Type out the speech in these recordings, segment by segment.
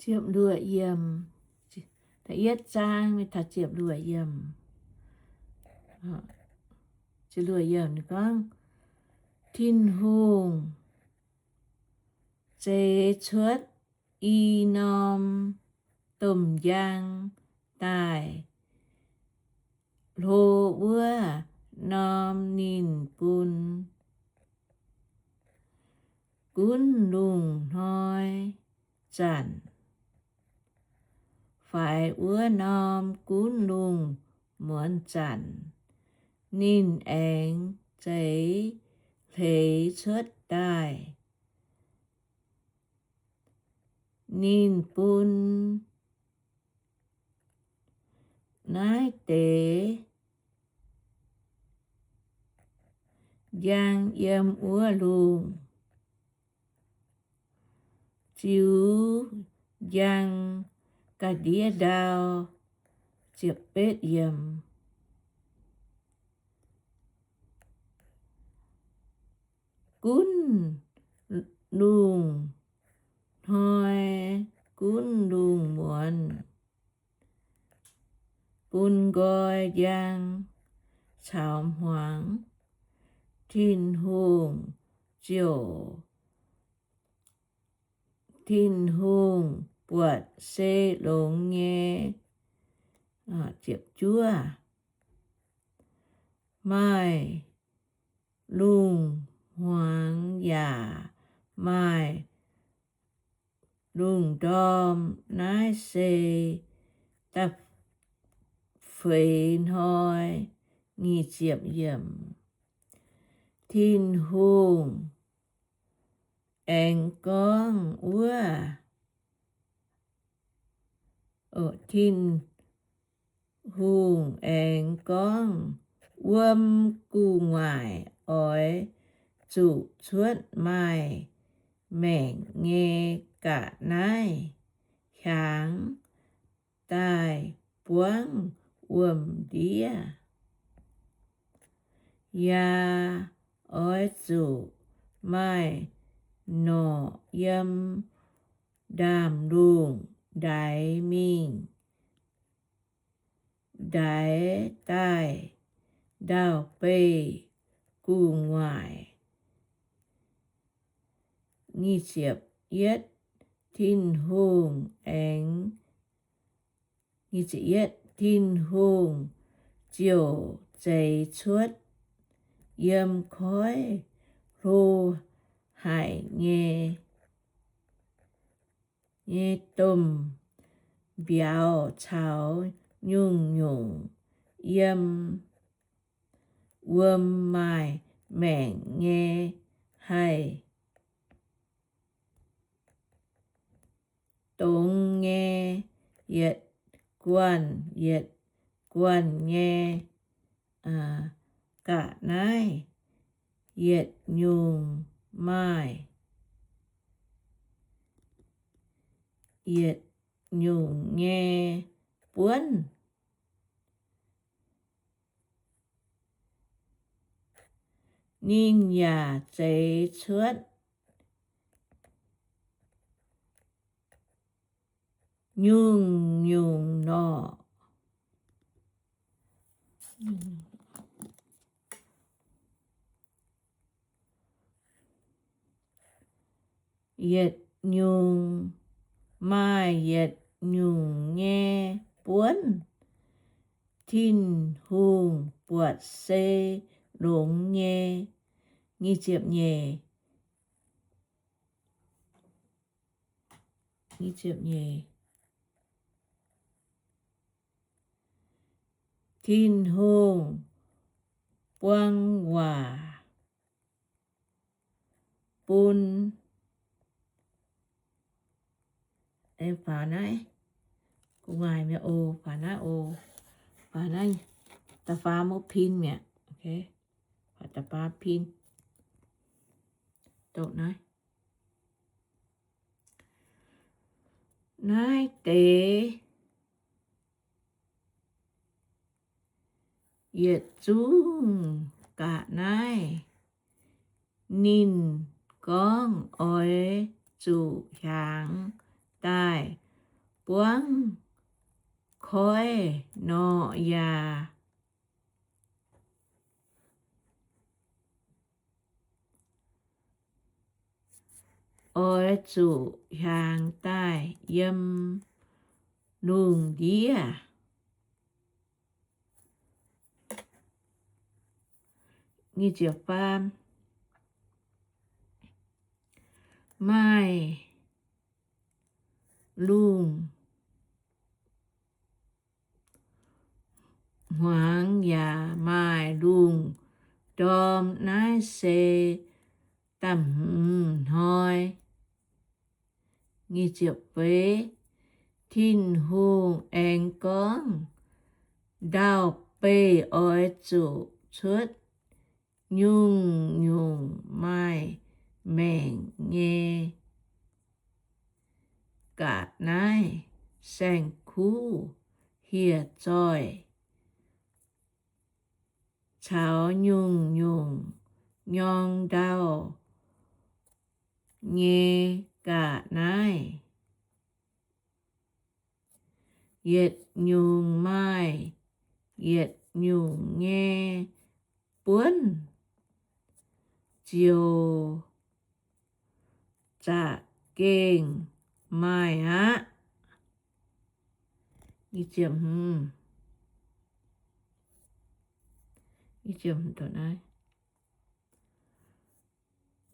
Ziepc luoqc yiemc, da'yietv zaang mingh taux ziepc luoqc yiemc. Ziepc luoqc yiemc ninh gorngv, Tin-Hungh zeix cuotv i norm domh njang daaih hlo wuov norm ninh bun gunv lungh hnoi zanc, faix wuov norm gunv lungh muonz zanc, ninh aengx zeix hleix cuotv daaih. Ninh bun naaiv deix njang yiem wuov lungh ziux njang ga'ndiev ndau. Ziepc betv yiemc. Gunv lungh hnoi, gunv lungh muonz, bun nqoi njang caux hmuangx. Tin-Hungh ziouc, Tin-Hungh buatc se longx nyei. Ziepc juov. Maaih lungh hmuangx yaac maaih lungh ndorm. Naaiv se da'feix hnoi. Nyic ziepc yiemc. Tin-Hungh aengx gorngv wuov, Tin-Hungh aengx gorngv, Wuom gu'nguaaic oix zuqc cuotv maaih maengc nyei ga'naaiv hiaangx daaih buangv wuom-ndiev. Yaac oix zuqc maaih norqc yiem ndaamv-lungh ndaix mingh, ndaix daaih ndau-beih gu'nguaaic. Nyic ziepc yietv. Tin-Hungh aengx, nyic ziepc yietv, Tin-Hungh ziouc zeix cuotv yiem koiv hlo haic nyei, nyei domh mbiauz caux nyungc-nyungc yiem wuom maaih maengc nyei haih dongz nyei yietc guanh yietc guanh nyei ga'naaiv, yietc nyungc maaih yietc nyungc nyei buonv. Ninh yaac zeix cuotv nyungc-nyungc norqc. Yietc nyungc maaih yietc nyungc nyei buonv. Tin-Hungh buatc se longx nyei. Nyic ziepc nyeic, nyic ziepc nyeic. Tin-Hungh buang waac bun, faaux naaiv, gu'nguaaic mi'aqv oc, faaux naaiv oc, faaux naaiv, da'faam mbuo pin mi'aqv, faaux da'faam pin, doqc naaiv. Naaiv deix yietc zungv ga'naaiv ninh gorngv oix zuqc hiaangx daaih buangv koiv nor yaac oix zuqc hiaangx daaih yiem lungh ndiev. Maaih lungh hmuangx yaac maaih lungh ndorm. Naaiv se da'hmz hnoi. Tin-Hungh aengx gorngv, Ndau-beih oix zuqc cuotv nyungc-nyungc maaih maengc nyei ga'naaiv, saeng-kuv, hieh zoih, caux nyungc-nyungc nyorng ndau nyei ga'naaiv. Yietc nyungc maaih yietc nyungc nyei buonv, ziouc za'gengh maaih aqv.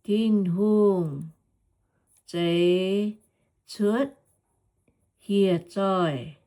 Tin-Hungh zeix cuotv hieh zoih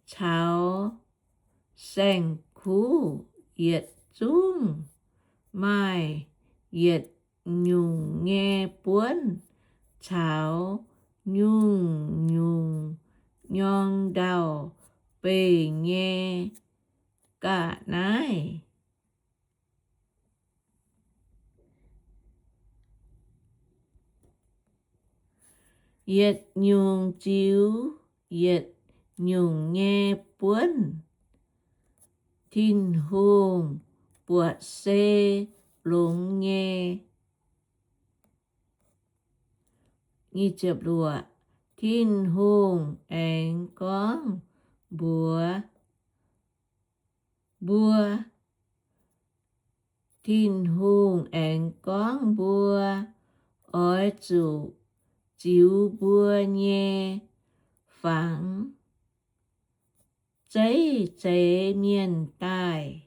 caux saeng-kuv yietc zungv maaih yietc nyungc nyei buonv caux nyungc-nyungc nyorng ndau-beih nyei ga'naaiv. Yietc nyungc ziux yietc nyungc nyei buonv. Tin-Hungh buatc se longx nyei. Tin-Hungh aengx gorngv mbuox mbuo, Tin-Hungh aengx gorngv mbuo, Oix zuqc ziux mbuo nyei fangx zeiv zeix mienh daaih,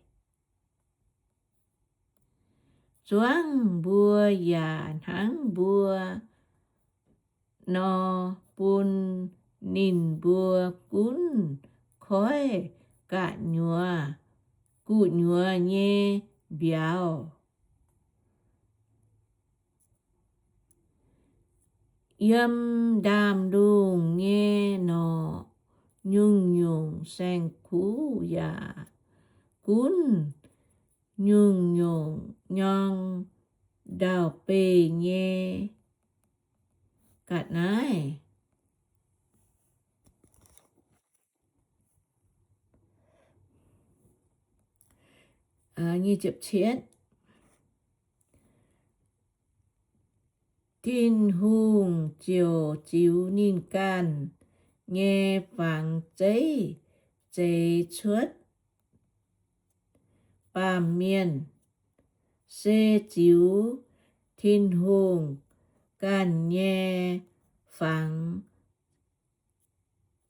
zuangv mbuo yaac hnangv mbuo nor, bun ninh mbuo gunv koiv gu'nyuoz nyei mbiauz. Yiem ndaamv-lungh nyei norqc, nyungc-nyungc saeng-kuv yaac gunv nyungc-nyungc nyorng ndau-beih nyei ga'naaiv. Tin-Hungh ziouc ziux ninh ganh nyei fangx zeiv zeix cuotv baamh mienh, se ziux Tin-Hungh ganh nyei fangx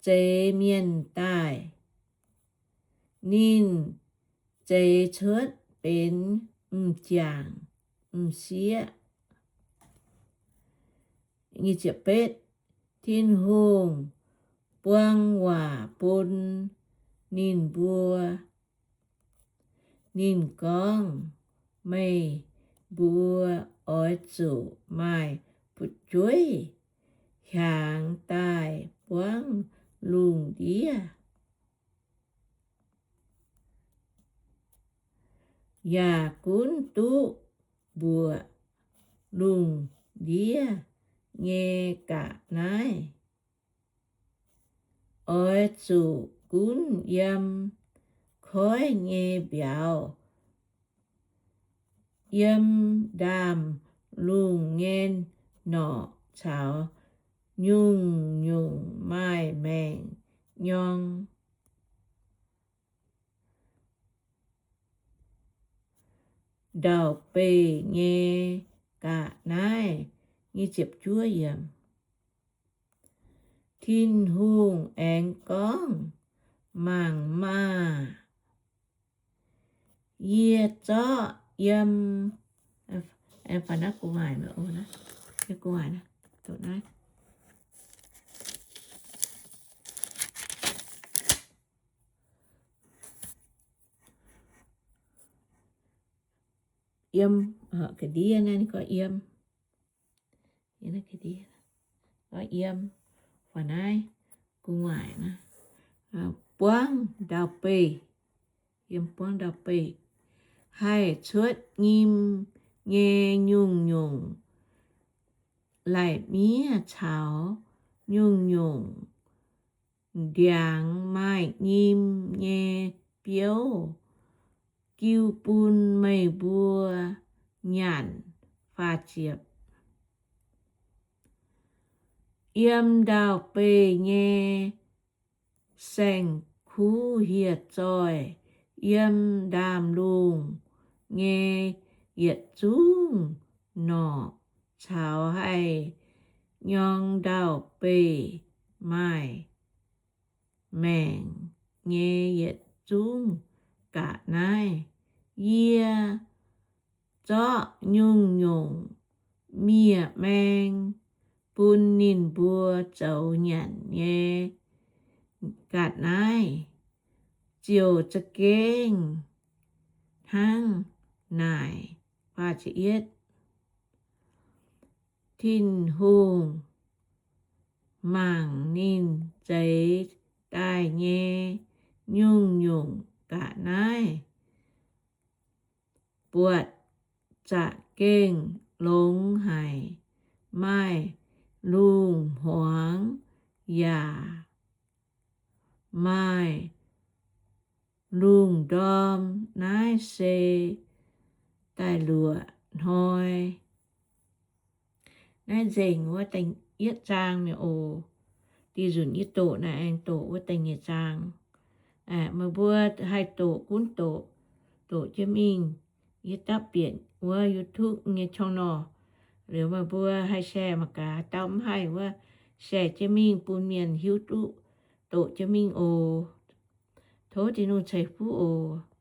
zeix mienh daaih. Ninh zeix cuotv benx m'jangc m'sieqv. Tin-Hungh buang waac bun ninh mbuo. Ninh gorngv, Meih mbuo oix zuqc maaih fu'jueiv hiaangx daaih buangv lungh ndiev, yaac gunv duqv mbuoqc lungh ndiev nyei ga'naaiv. Oix zuqc gunv yiem koiv nyei mbiauz, yiem ndaamv-lungh nyei norqc caux nyungc-nyungc maaih maengc nyorng ndau-beih nyei ga'naaiv. Tin-Hungh aengx gorngv, Mangc maah! Yie zorqv yiem yiem, ga'ndiev naaiv gorngv yiem, yiem, gu'nguaaic, buangv ndau-beih, yiem buangv ndau-beih, haih cuotv nyim nyei nyungc-nyungc lai-miev caux nyungc-nyungc ndiangx maaih nyim nyei biouv jiu bun meih mbuo nyanc. Yiem ndau-beih nyei saeng-kuv hieh zoih, yiem ndaamv-lungh nyei yietc zungv norqc caux haih nyorng ndau-beih maaih maengc nyei yietc zungv ga'naaiv. Yie zorqv nyungc-nyungc miev-maeng bun ninh mbuo zoux nyanc nyei ga'naaiv, ziouc za'gengh hnangv naaic. Tin-Hungh mangc ninh zeix daaih nyei nyungc-nyungc ga'naaiv, buatc za'gengh longx haic, maaih lungh hmuangx yaac maaih lungh ndorm. Naaiv se da'luoqc hnoi. Naaiv nzengc wuov da'yietv zaang mi'aqv oc. Dih nzunc yie doqc naaiv aengx doqc wuov da'nyeic zaang. Meih mbuo haih doqc gunv doqc, doqc jienv mingh yie dapv bieqc wuov YouTube nyei channel nor. Liuz meih mbuo haih share mangc gaax, dauh mv haih wuov share jienv mingh bun mienh hiuv duqv doqc jienv mingh oc. Tov Tin-Hungh ceix fuqv oc.